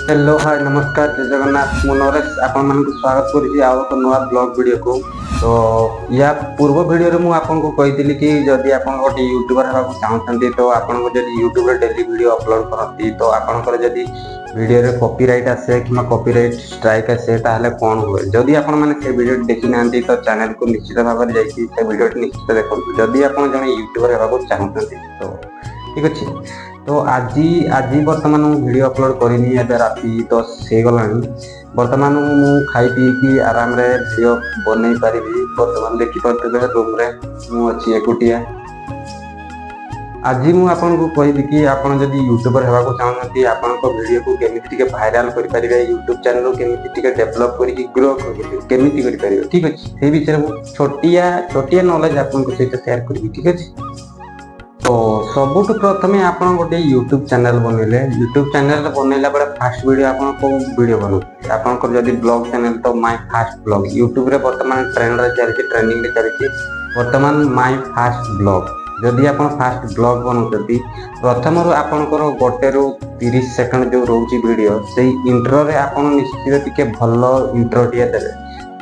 Hello, ହାଏ, ନମସ୍କାର, ଜୟ ଜଗନ୍ନାଥ। ମୁଁ ନରେଶ ଆପଣମାନଙ୍କୁ ସ୍ୱାଗତ କରୁଛି ଆଉ ଏକ ନୂଆ ବ୍ଲଗ୍ ଭିଡ଼ିଓକୁ। ତ ୟା ପୂର୍ବ ଭିଡ଼ିଓରେ ମୁଁ ଆପଣଙ୍କୁ କହିଥିଲି କି ଯଦି ଆପଣ ଗୋଟେ ୟୁଟ୍ୟୁବର ହେବାକୁ ଚାହୁଁଛନ୍ତି, ତ ଆପଣଙ୍କୁ ଯଦି ୟୁଟ୍ୟୁବରେ ଡେଲି ଭିଡ଼ିଓ ଅପଲୋଡ଼ କରନ୍ତି, ତ ଆପଣଙ୍କର ଯଦି ଭିଡ଼ିଓରେ କପିରାଇଟ୍ ଆସେ କିମ୍ବା କପିରାଇଟ୍ ଷ୍ଟ୍ରାଇକ୍ ଆସେ, ତାହେଲେ କ'ଣ ହୁଏ? ଯଦି ଆପଣମାନେ ସେ ଭିଡ଼ିଓଟି ଦେଖିନାହାନ୍ତି, ତ ଚ୍ୟାନେଲକୁ ନିଶ୍ଚିତ ଭାବରେ ଯାଇକି ସେ ଭିଡ଼ିଓଟି ନିଶ୍ଚିତ ଦେଖନ୍ତୁ, ଯଦି ଆପଣ ଜଣେ ୟୁଟ୍ୟୁବର ହେବାକୁ ଚାହୁଁଛନ୍ତି ତ। ଠିକ୍ ଅଛି। ତ ଆଜି ବର୍ତ୍ତମାନ ମୁଁ ଭିଡ଼ିଓ ଅପଲୋଡ଼ କରିନି। ଏବେ ରାତି 10 ହେଇଗଲାଣି। ବର୍ତ୍ତମାନ ମୁଁ ଖାଇ ପିଇକି ଆରାମରେ ଭିଡ଼ିଓ ବନେଇ ପାରିବି। ବର୍ତ୍ତମାନ ଦେଖିପାରୁଥିବେ, ରୁମ୍ରେ ମୁଁ ଅଛି ଏକୁଟିଆ। ଆଜି ମୁଁ ଆପଣଙ୍କୁ କହିବି କି ଆପଣ ଯଦି ୟୁଟ୍ୟୁବର ହେବାକୁ ଚାହୁଁଛନ୍ତି, ଆପଣଙ୍କ ଭିଡ଼ିଓକୁ କେମିତି ଟିକେ ଭାଇରାଲ କରିପାରିବେ, ୟୁଟ୍ୟୁବ ଚ୍ୟାନେଲକୁ କେମିତି ଟିକେ ଡେଭଲପ୍ କରିକି ଗ୍ରୋ କେମିତି କରିପାରିବେ। ଠିକ୍ ଅଛି। ସେଇ ବିଷୟରେ ମୁଁ ଛୋଟିଆ ଛୋଟିଆ ନଲେଜ ଆପଣଙ୍କ ସହିତ ସେୟାର କରିବି। ଠିକ୍ ଅଛି। ତ ସବୁଠୁ ପ୍ରଥମେ ଆପଣ ଗୋଟେ ୟୁଟ୍ୟୁବ ଚ୍ୟାନେଲ ବନେଇଲେ। ୟୁଟ୍ୟୁବ ଚ୍ୟାନେଲ ବନେଇଲା ବେଳେ ଫାଷ୍ଟ ଭିଡ଼ିଓ ଆପଣ କୋଉ ଭିଡ଼ିଓ ବନଉଛନ୍ତି? ଆପଣଙ୍କର ଯଦି ବ୍ଲଗ ଚ୍ୟାନେଲ, ତ ମାଇ ଫାଷ୍ଟ ବ୍ଲଗ। ୟୁଟ୍ୟୁବରେ ବର୍ତ୍ତମାନ ଟ୍ରେଣ୍ଡରେ ଚାଲିଛି, ଟ୍ରେଣ୍ଡିଂରେ ଚାଲିଛି ବର୍ତ୍ତମାନ ମାଇ ଫାଷ୍ଟ ବ୍ଲଗ। ଯଦି ଆପଣ ଫାଷ୍ଟ ବ୍ଲଗ ବନଉଛନ୍ତି, ପ୍ରଥମରୁ ଆପଣଙ୍କର 1ରୁ 30 ସେକେଣ୍ଡ ଯୋଉ ରହୁଛି ଭିଡ଼ିଓ, ସେଇ ଇଣ୍ଟ୍ରୋରେ ଆପଣ ନିଶ୍ଚିତ ଟିକେ ଭଲ ଇଣ୍ଟ୍ରୋଟିଏ ଦେବେ।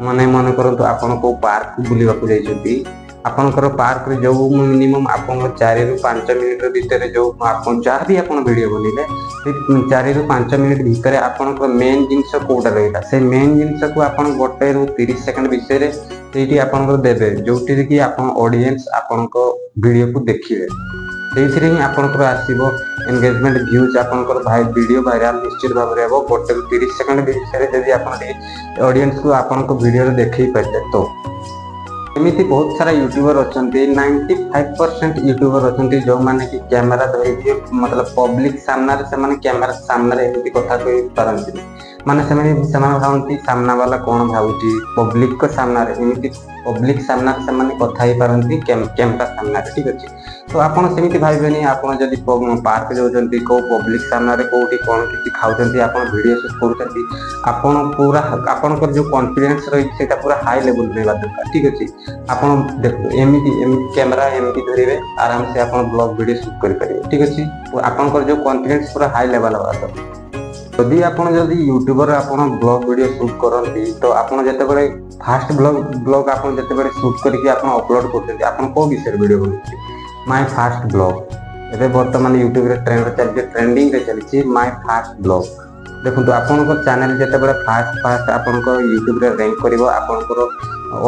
ମାନେ ମନେ କରନ୍ତୁ, ଆପଣ କୋଉ ପାର୍କକୁ ବୁଲିବାକୁ ଯାଇଛନ୍ତି। ଆପଣଙ୍କର ପାର୍କରେ ଯୋଉ ମିନିମମ୍ ଆପଣଙ୍କ 4ରୁ 5 ମିନିଟ ଭିତରେ ଯୋଉ ଆପଣ ଯାହା ବି ଆପଣ ଭିଡ଼ିଓ ବନେଇଲେ, ସେଇ 4ରୁ 5 ମିନିଟ ଭିତରେ ଆପଣଙ୍କର ମେନ୍ ଜିନିଷ କୋଉଟା ରହିଲା, ସେଇ ମେନ୍ ଜିନିଷକୁ ଆପଣ 1ରୁ 30 ସେକେଣ୍ଡ ବିଷୟରେ ସେଇଠି ଆପଣଙ୍କର ଦେବେ, ଯୋଉଥିରେ କି ଆପଣ ଅଡିଏନ୍ସ ଆପଣଙ୍କ ଭିଡ଼ିଓକୁ ଦେଖିବେ। ସେଇଥିରେ ହିଁ ଆପଣଙ୍କର ଆସିବ ଏନଗେଜମେଣ୍ଟ, ଭ୍ୟୁଜ୍, ଆପଣଙ୍କର ଭିଡ଼ିଓ ଭାଇରାଲ ନିଶ୍ଚିତ ଭାବରେ ହେବ। 1ରୁ 30 ସେକେଣ୍ଡ ବିଷୟରେ ଯଦି ଆପଣ ଟିକେ ଅଡିଏନ୍ସକୁ ଆପଣଙ୍କ ଭିଡ଼ିଓରେ ଦେଖେଇ ପାରିଲେ। ତ ଏମିତି ବହୁତ ସାରା ୟୁଟ୍ୟୁବର ଅଛନ୍ତି, 95% ୟୁଟ୍ୟୁବର ଅଛନ୍ତି, ଯୋଉମାନେ କି କ୍ୟାମେରା ଧରିକି, ମତଲବ ପବ୍ଲିକ ସାମ୍ନାରେ, ସେମାନେ କ୍ୟାମେରା ସାମ୍ନାରେ ଏମିତି କଥା କହିପାରନ୍ତିନି। ମାନେ ସେମାନେ ସେମାନେ ଭାବନ୍ତି ସାମ୍ନା ବାଲା କ'ଣ ଭାବୁଛି। ପବ୍ଲିକଙ୍କ ସାମ୍ନାରେ, ଏମିତି ପବ୍ଲିକ ସାମ୍ନାରେ ସେମାନେ କଥା ହେଇପାରନ୍ତି, କ୍ୟାମେରା ସାମ୍ନାରେ। ଠିକ ଅଛି। ତ ଆପଣ ସେମିତି ଭାବିବେନି। ଆପଣ ଯଦି ପାର୍କ ଯାଉଛନ୍ତି, କୋଉ ପବ୍ଲିକ ସାମ୍ନାରେ କୋଉଠି କ'ଣ କିଛି ଖାଉଛନ୍ତି, ଆପଣ ଭିଡ଼ିଓ ସୁଟ୍ କରୁଛନ୍ତି, ଆପଣ ପୁରା ଆପଣଙ୍କର ଯୋଉ କନଫିଡେନ୍ସ ରହିଛି, ସେଇଟା ପୁରା ହାଇ ଲେଭେଲ ରହିବା ଦରକାର। ଠିକ ଅଛି। ଆପଣ ଦେଖନ୍ତୁ, ଏମିତି ଏମିତି କ୍ୟାମେରା ଏମିତି ଧରିବେ, ଆରାମସେ ଆପଣ ବ୍ଲଗ ଭିଡ଼ିଓ ସୁଟ୍ କରିପାରିବେ। ଠିକ ଅଛି। ଆପଣଙ୍କର ଯୋଉ କନଫିଡେନ୍ସ ପୁରା ହାଇ ଲେଭେଲ ହେବା ଦରକାର। ଯଦି ଆପଣ ଯଦି ୟୁଟ୍ୟୁବର ଆପଣ ବ୍ଲଗ ଭିଡ଼ିଓ ସୁଟ୍ କରନ୍ତି, ତ ଆପଣ ଯେତେବେଳେ ଫାଷ୍ଟ ବ୍ଲଗ ଆପଣ ଯେତେବେଳେ ସୁଟ୍ କରିକି ଆପଣ ଅପଲୋଡ଼ କରୁଛନ୍ତି, ଆପଣ କୋଉ ବିଷୟରେ ଭିଡ଼ିଓ ବନଉଛନ୍ତି? ମାଇ ଫାଷ୍ଟ ବ୍ଲଗ। ଏବେ ବର୍ତ୍ତମାନ ୟୁଟ୍ୟୁବରେ ଟ୍ରେଣ୍ଡ ଚାଲିଛି, ଟ୍ରେଣ୍ଡିଂରେ ଚାଲିଛି ମାଇ ଫାଷ୍ଟ ବ୍ଲଗ। ଦେଖନ୍ତୁ, ଆପଣଙ୍କ ଚ୍ୟାନେଲ ଯେତେବେଳେ ଫାଷ୍ଟ ଫାଷ୍ଟ ଆପଣଙ୍କ ୟୁଟ୍ୟୁବରେ ର୍ୟାଙ୍କ କରିବ, ଆପଣଙ୍କର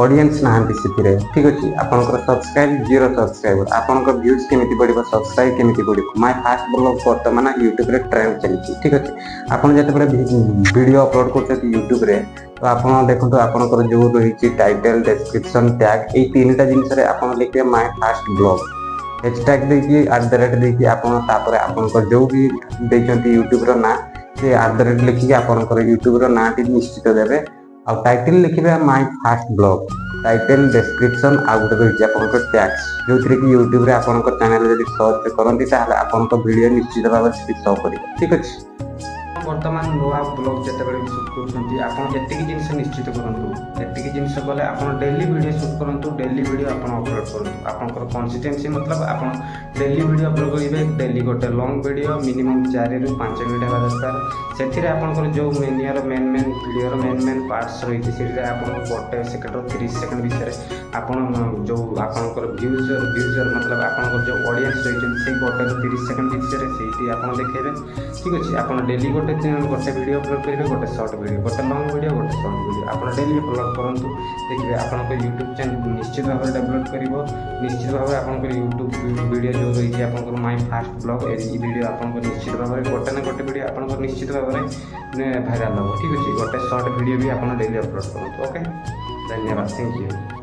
ଅଡିଏନ୍ସ ନାହାନ୍ତି ସେଥିରେ। ଠିକ ଅଛି। ଆପଣଙ୍କର ସବସ୍କ୍ରାଇବ ଜିରୋ ସବସ୍କ୍ରାଇବର, ଆପଣଙ୍କ ଭ୍ୟୁଜ୍ କେମିତି ବଢ଼ିବ, ସବସ୍କ୍ରାଇବ କେମିତି ବଢ଼ିବ? ମାଇ ଫାଷ୍ଟ ବ୍ଲଗ ବର୍ତ୍ତମାନ ୟୁଟ୍ୟୁବରେ ଟ୍ରେଣ୍ଡ ଚାଲିଛି। ଠିକ ଅଛି। ଆପଣ ଯେତେବେଳେ ଭିଡ଼ିଓ ଅପଲୋଡ଼ କରୁଛନ୍ତି ୟୁଟ୍ୟୁବରେ, ତ ଆପଣ ଦେଖନ୍ତୁ, ଆପଣଙ୍କର ଯୋଉ ରହିଛି ଟାଇଟେଲ, ଡେସ୍କ୍ରିପସନ, ଟ୍ୟାଗ, ଏଇ ତିନିଟା ଜିନିଷରେ ଆପଣ ଲେଖିବେ ମାଇ ଫାଷ୍ଟ ବ୍ଲଗ, ହ୍ୟାସଟ୍ୟାଗ ଦେଇକି, ଆଟ୍ the rate ଦେଇକି ଆପଣ ତାପରେ ଆପଣଙ୍କର ଯୋଉ ବି ଦେଇଛନ୍ତି ୟୁଟ୍ୟୁବର ନାଁ, ସେ ଆଟ୍ the rate ଲେଖିକି ଆପଣଙ୍କର ୟୁଟ୍ୟୁବର ନାଁଟି ନିଶ୍ଚିତ ଦେବେ। ଆଉ ଟାଇଟେଲ ଲେଖିବେ ମାଇ ଫାଷ୍ଟ ବ୍ଲଗ। ଟାଇଟେଲ, ଡେସ୍କ୍ରିପସନ, ଆଉ ଗୋଟେ ରହିଛି ଆପଣଙ୍କର ଟ୍ୟାଗ୍ସ, ଯୋଉଥିରେ କି ୟୁଟ୍ୟୁବରେ ଆପଣଙ୍କ ଚ୍ୟାନେଲ ଯଦି ସର୍ଚ୍ଚ କରନ୍ତି, ତାହେଲେ ଆପଣଙ୍କ ଭିଡ଼ିଓ ନିଶ୍ଚିତ ଭାବରେ ସେଠି ଶୋ କରିବ। ଠିକ ଅଛି। ବର୍ତ୍ତମାନ ନୂଆ ବ୍ଲଗ ଯେତେବେଳେ ବି ସୁଟ୍ କରୁଛନ୍ତି, ଆପଣ ଏତିକି ଜିନିଷ ନିଶ୍ଚିତ କରନ୍ତୁ। ଏତିକି ଜିନିଷ କଲେ, ଆପଣ ଡେଲି ଭିଡ଼ିଓ ସୁଟ୍ କରନ୍ତୁ, ଡେଲି ଭିଡ଼ିଓ ଆପଣ ଅପଲୋଡ଼ କରନ୍ତୁ। ଆପଣଙ୍କର କନସିଷ୍ଟେନ୍ସି, ମତଲବ ଆପଣ ଡେଲି ଭିଡ଼ିଓ ଅପଲୋଡ଼ କରିବେ। ଡେଲି ଗୋଟେ ଲଙ୍ଗ ଭିଡ଼ିଓ, ମିନିମମ୍ 4ରୁ 5 ମିନିଟ୍ ହେବା ଦରକାର। ସେଥିରେ ଆପଣଙ୍କର ଯେଉଁ ମେନିଆର ମେନ୍ ମେନ୍ ଭିଡ଼ିଓର ମେନ୍ ମେନ୍ ପାର୍ଟସ୍ ରହିଛି, ସେଥିରେ ଆପଣଙ୍କ 1 ସେକେଣ୍ଡରୁ 30 ସେକେଣ୍ଡ ବିଷୟରେ ଆପଣ ଯେଉଁ ଆପଣଙ୍କର ଭ୍ୟୁଜର, ମତଲବ ଆପଣଙ୍କର ଯେଉଁ ଅଡ଼ିଏନ୍ସ ରହିଛନ୍ତି, ସେଇ 1ରୁ 30 ସେକେଣ୍ଡ ବିଷୟରେ ସେଇଠି ଆପଣ ଦେଖେଇବେ। ଠିକ୍ ଅଛି। ଆପଣ ଡେଲି ଗୋଟେ ଗୋଟେ ଭିଡ଼ିଓ ଅପଲୋଡ଼ କରିବେ, ଗୋଟେ ସର୍ଟ ଭିଡ଼ିଓ, ଗୋଟେ ଲଙ୍ଗ ଭିଡ଼ିଓ, ଗୋଟେ ସର୍ଟ ଭିଡ଼ିଓ ଆପଣ ଡେଲି ଅପଲୋଡ଼ କରନ୍ତୁ। ଦେଖିବେ, ଆପଣଙ୍କ ୟୁଟ୍ୟୁବ୍ ଚ୍ୟାନେଲ୍ ନିଶ୍ଚିତ ଭାବରେ ଡେଭଲପ୍ କରିବ। ନିଶ୍ଚିତ ଭାବରେ ଆପଣଙ୍କର ୟୁଟ୍ୟୁବ୍ ଭିଡ଼ିଓ ଯେଉଁ ରହିଛି, ଆପଣଙ୍କର ମାଇ ଫାଷ୍ଟ ବ୍ଲଗ, ଏଇ ଭିଡ଼ିଓ ଆପଣଙ୍କ ନିଶ୍ଚିତ ଭାବରେ ଗୋଟେ ନା ଗୋଟେ ଭିଡ଼ିଓ ଆପଣଙ୍କର ନିଶ୍ଚିତ ଭାବରେ ଭାଇରାଲ୍ ହେବ। ଠିକ୍ ଅଛି। ଗୋଟେ ସର୍ଟ ଭିଡ଼ିଓ ବି ଆପଣ ଡେଲି ଅପଲୋଡ଼ କରନ୍ତୁ। ଓକେ, ଧନ୍ୟବାଦ, thank you.